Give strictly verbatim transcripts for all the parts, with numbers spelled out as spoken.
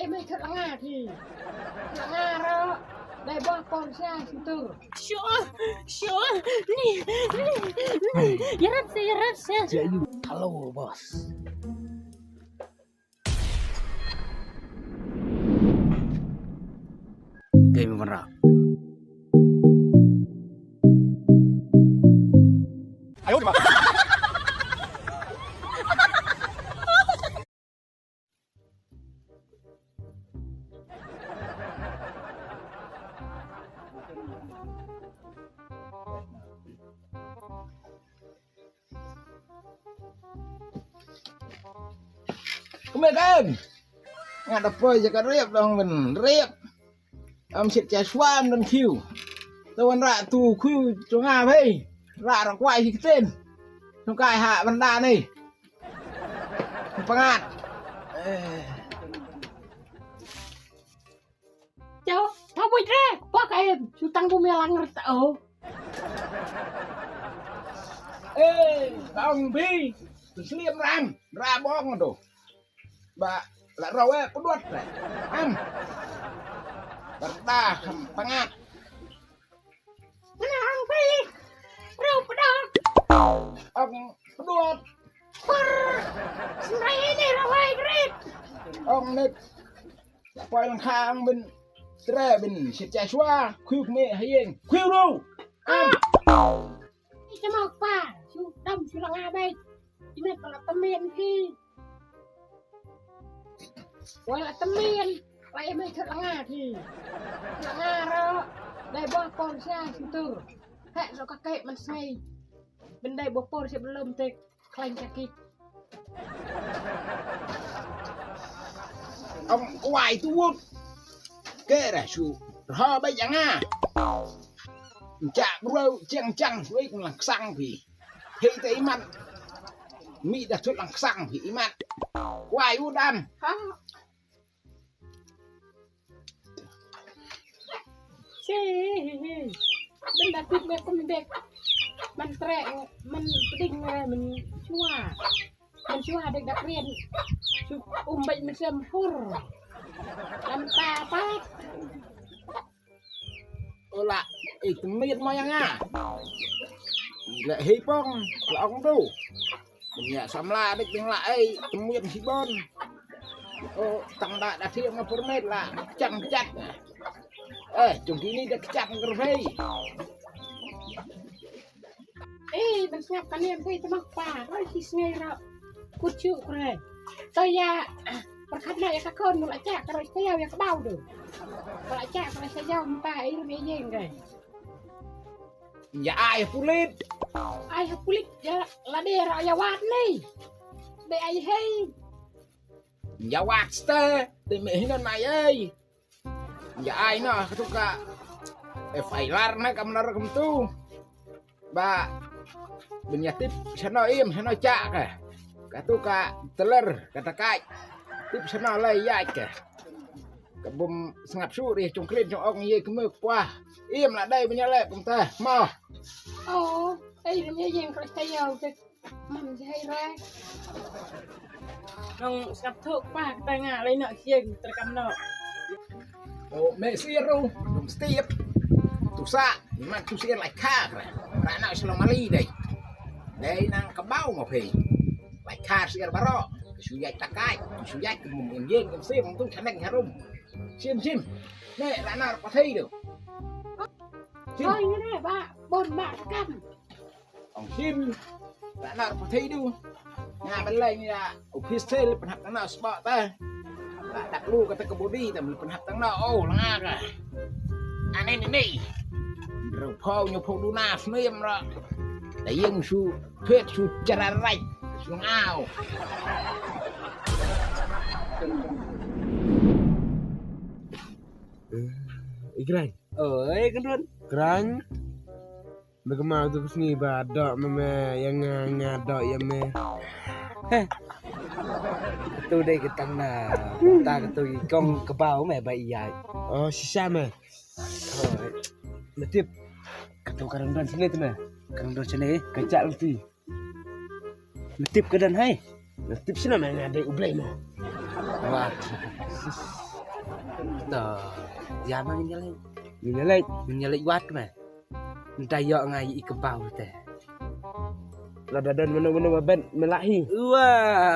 Mei thut nga thi. Nga ro. Dai bok pom sia situ. Sure, sure. Ni, ni, ni. Yarap se, yarap se. Hello, boss. Game Vanra. Kumne kan. Nga da poi ja ka rep dong ben rep. Am sit cha swam don khiu. Tawan ra tu khiu chunga bei. Ra ra kwai hi kten. Nung kai ha banda ni. Pangat. Eh. Chau, thau buit re, bok em, su tang bu me lang re tau. Eh, tang bi, tu slim ram, ra bong tu. Ba, la rawe pudot re. Am. Berda kam pangat. Mana ang pi? Rup dok. Ang pedot. Per. Sendai ini rawai grit. Ang nit. Poi lang khang bin. Tre bin sit cha shwa. Khuik me hayeng. Khuik lu. Am. Ita mau pa. Su dam su lang abai. Ina pala temen hi. Wala temen, wala mei thut nga thi. Nga ro, dai bok pom sia situ. Hek ro ka kek man snei. Bendai bok por sia belum tek, klain kaki. Ong kwai tu wut. Ke ra su, rha bai janga. Ncha bro, cheng chang, wei kung lang ksang phi. Hei te imat. Mi da thut lang ksang hi imat. Kwai u dam. Ha. Si. Ben da thut me kum dek. Man tre, man peding me man chua. Man chua dek da kren. Su um bai me sem hur. Lam ta pat. Ola, eh, tmit mo yang ah. La hei pong, la ong tu. Nya samla dik ding la, eh, tmit hibon. Oh, tang da da thiam na permit la, chang chat. Eh, chung kini da chat ngervei. Eh, ban sngap kane em phi tma pa, roi ki sngai ra. Kuchu kre. To ya, perkhat na ya ka kon, la cha ka roi ka ya ka bau do. La cha ka roi ka ya mpa, eh, me yeng kre. Ya ai pulit. Ai pulit ya la de ra ya wat ni. Be ai hei. Ya wat ste, de me hinan ai ai. Ya ai na katu ka F I R na kam lar kam tu. Ba bin ya tip sano im sano cha ka. Katu ka teler kata kai. Tip sano lai ya ka. Ka bum sngap su ri chung krin chung ong ye kemuk pua. Im la dai bin ya le kum ta. Mo. Oh, ai bin ya yeng kro ta ya. Mam jai rai. Nong sngap thuk pa kata nga lai nok hieng terkam nok. Oh, me sir ru, dum step. Tu sa, iman tu sir lai kha kra. Ra nak selo mali dai. Dai nang kebau mo phi. Lai kha sir baro. Su yai takai, su yai kemum yen yen kem sir tu chaneng harum. Sim sim. Ne ra nak pathai tu. Sim. Oi, ngene ba, bon ba kam. Ong sim. Ra nar pathai du. Nga ban lai ni da office thai le pynhap tang na sba ta. Ra dak lu kata ka body ta le pynhap tang na, oh, langa ka. Ane ni ni. Rau phau nyu phau du na snem ra. Da yeng su phet su chararai. Su ngau. Eh, Igrang. Oi, Kendron. Grang. Ba ka mau tu ka sngi ba dok ma me, ïa nga nga dok ïa me. Heh. Katu dei ka tang na. Ta katu i kong ka bau me ba ïa. Oh, shisha me. Oh, me tip. Katu ka rang don sini tu me. Ka rang don sini. Ka chak lenti. Me tip ka don hai. Me tip sini me nga dei U Blei mo. Wah. To, ïa ma ngin ïa leit. Ngin ïa leit. Ngin ïa leit wad me. Nda ïoh nga ïa i kbaw te. Lada don mano mano ba bet me lah hi. Wa,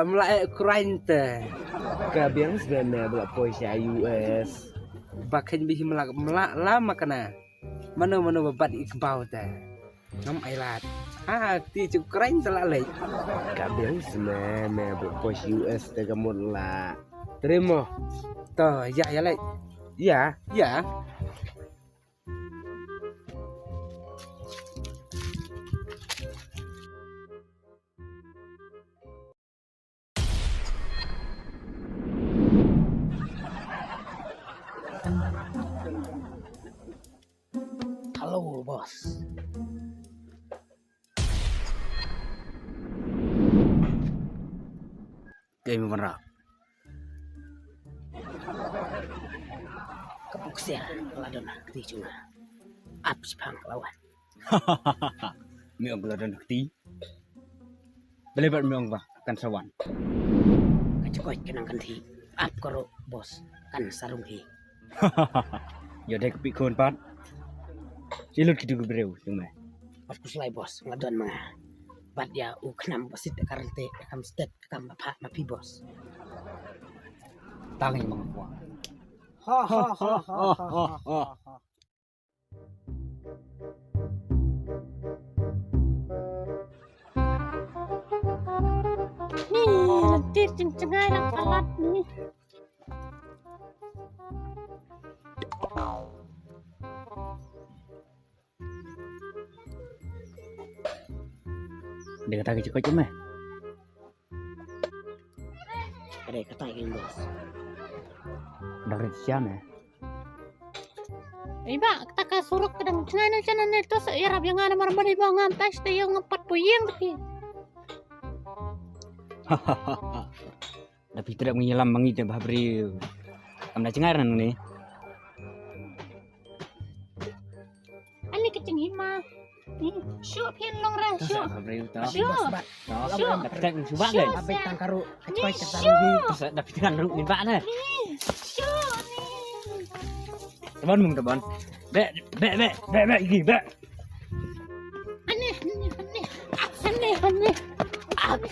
me lah eh kurain te. Ka biang sdang me ba la poi sha U S. Ba khein bih me lah, me lah la ma kana. Mano mano ba bat i kbaw te. Ngam ai lad. Ha, ti chu kurain te la leit. Ka biang sdang me ba la poi sha U S te ka mut la. Trimo. To, ïa ïa leit. Ïa. Ïa. Hello, boss. Game wanrah. Ka buk ser la don ha kti jong nga. Ap shipang ka la wan. Me ong ka la don ha kti. Balei bad me ong ba kan sa wan. Ka jingkoit ka nang kan thi. Ap ka ruh boss kan sa rung hi. Ïoh dei ka pik khun pat. Shi lut ki tu ki briew jong me. Ap ku slai boss nga don ma nga. Bad ïa u khnam ba sit ka rente ka kam stet ka kam ba pha ma phi boss. Tang i ma nga kwah. Ha ha ha ha ha ha. Ni, lynti jingtngai lang palat ni. Dei kata ka jingkoit me. Ka dei kata ka jingkoit. Dang rit sian eh. Ei ba, kata ka surok ka dang tngai na chana ne to sa ïarap ïa nga namar ba dei ba ngam tas te ïa ngam pat puyeng te. Da phi trep ngi lam ma ngi te bha briew. Kam da chngar nan ni. Ani ka ching hima. Ni, shu phin long ra, shu. Bha briew ta. Shu. Shu. Da phi trep ngi shu ba le. Shu. Abek tang karu. Ni, shu. Da phi trep ngi ba le. Ni, shu ni. Tabon mung tabon. Be, be, be, be, be, iki, be. Ani, ani, ani. Ani, ani. Ani,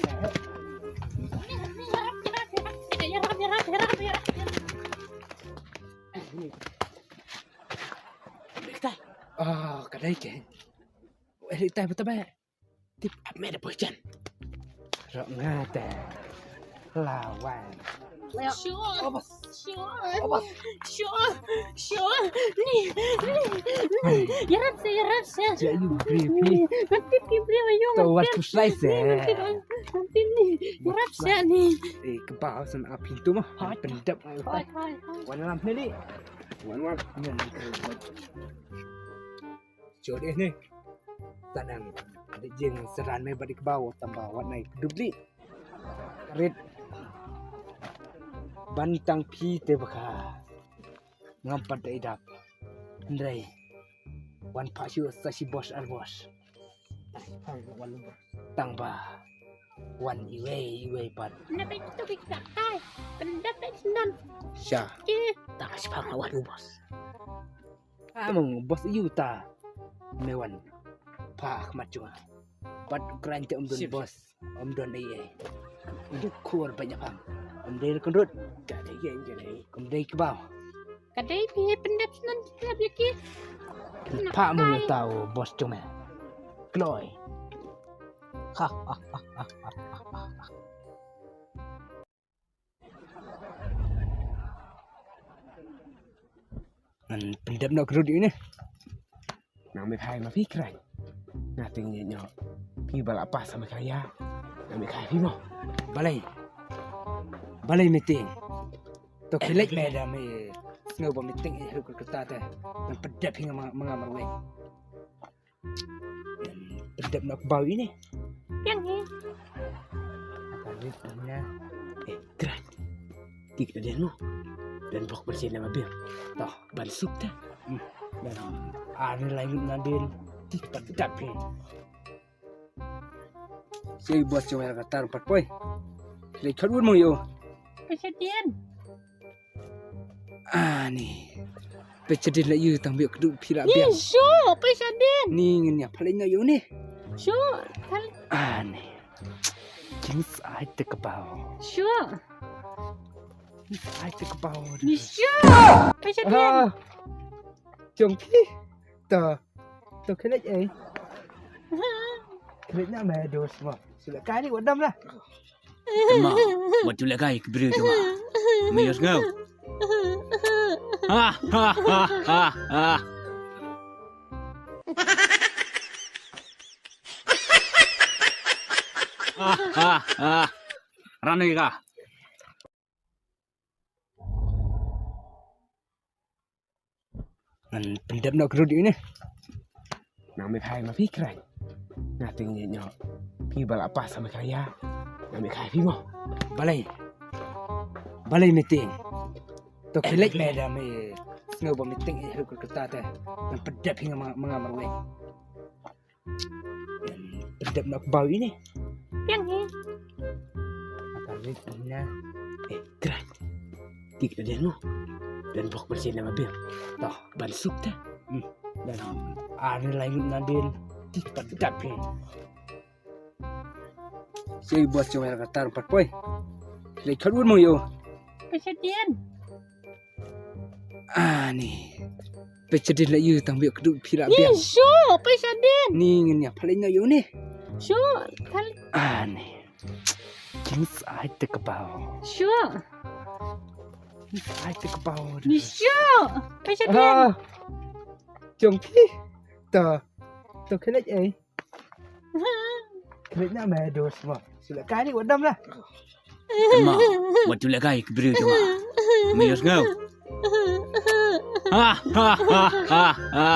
ani, yarap, yarap, yarap. Yarap, yarap, yarap, yarap. Ka dei. Ah, ka dei ke. Eh, dei tai betul be. Tip ap me da poi chen. Rok nga te. Lawan. Sure. Obos. Sure. Obos. Sure. Sure. Ni. Ni. Ni. Yarap se, yarap se. Ja yu briew ni. Nanti ki briew ayu. To wat tu slice. Nanti ni. Yarap se ni. Eh, kebal sen ap pintu mah. Hai. Pendap. Hai, hai, hai. Wan lam ni. Wan wan. Ni. Shu dei ne. Tanang. Dei jing seran me bad i kbaw tamba wat nai dubli. Rit. Ban tang phi te baka. Ngam pat dei dap. Ndrei. Wan pha shu sa shi bos ar bos. Tang ba. Wan iwei iwei pat. Na bai tu bi ka kai. Pendap dei snan. Sha. Ki. Tang shi pha wan bos. Among bos yu ta. Me wan. Pha khmat jong nga. Bad kran te um don bos. Um don ei ei. Um don khur banyak pam. Um dei kundut. Ka dei yen ka dei. Um dei kebau. Ka dei phi pendap snan ki klap ya ki. Pha mung tau bos jong me. Kloi. Ha ha ha ha ha ha. Ngan pyndep noh ka rud ïa une. Nang me khai ma phi kren. Nga te ngin ïa phi ba la pas ma khai ïa. Nang me khai phi mo. Balei? Balei meeting? To khie leit me da me sngew ba meeting ïa ruh ka kata te. Ngan pyndep hi nga ma nga marwei. Pyndep noh ka baw ine. Piang hi. Ka rit na. Eh, kren. Tik na den mo. Den bok bersih nama bil. Toh, ban sup te. Hmm. Dan ani lai lut na den. Tik pyndep hi. Sei bos jong ka tar pat poi. Lei khot wun mo yo. Ka sha den. Ani. Peit shadien la ïa tang bia kdu phi la biang. Sure, peit shadien. Ni ngin ïa phaleng na ïa ni. Sure. Ani. King sai te ka bau. Sure. King sai te ka bau. Ni sure. Peit shadien. Jong phi. To. To khlek ei. Khlek na me dos mo. Sila kali wadam lah. Ma, wat tu legai ke beri tu ma. Me yos ngau. Ha ha ha ha ha. Ha ha ha. Rani ka. Ngan pyndep noh kyrut ïa une. Nang me khai ma phi krai. Nga ting ïa nyo. Phi ba la pas sama kaya. Nang me khai phi mo. Balei. Balei meeting. To khilek me da me. Sngew ba meeting eh ruk kata te. Ngan pyndep hi nga ma nga marwei. Dep nok bau ini. Piang hi. Akan ni ina. Eh, kra. Tik ada no. Dan bok bersih nama bil. Toh, ban suk ta. Hmm. Dan ar ni lain na din. Tik pat dap hi. Sei bos cuma yang katar pat poi. Lei khat wun mo yo. Peit shadien. Ani. Peit shadien la ïa tang bia kdu phi la biang. Sure, peit shadien. Ni ngin ïa phaleng na ïa ni. Sure. Ani. King sai te ka bau. Sure. King sai te ka bau. Ni sure. Peit shadien. Jong phi. To. To khlek ei. Khlek na me dos mo. Sila kali wadam lah. Ma, wat tu legai ke beri tu ma. Me yos ngau. Ha ha ha ha ha.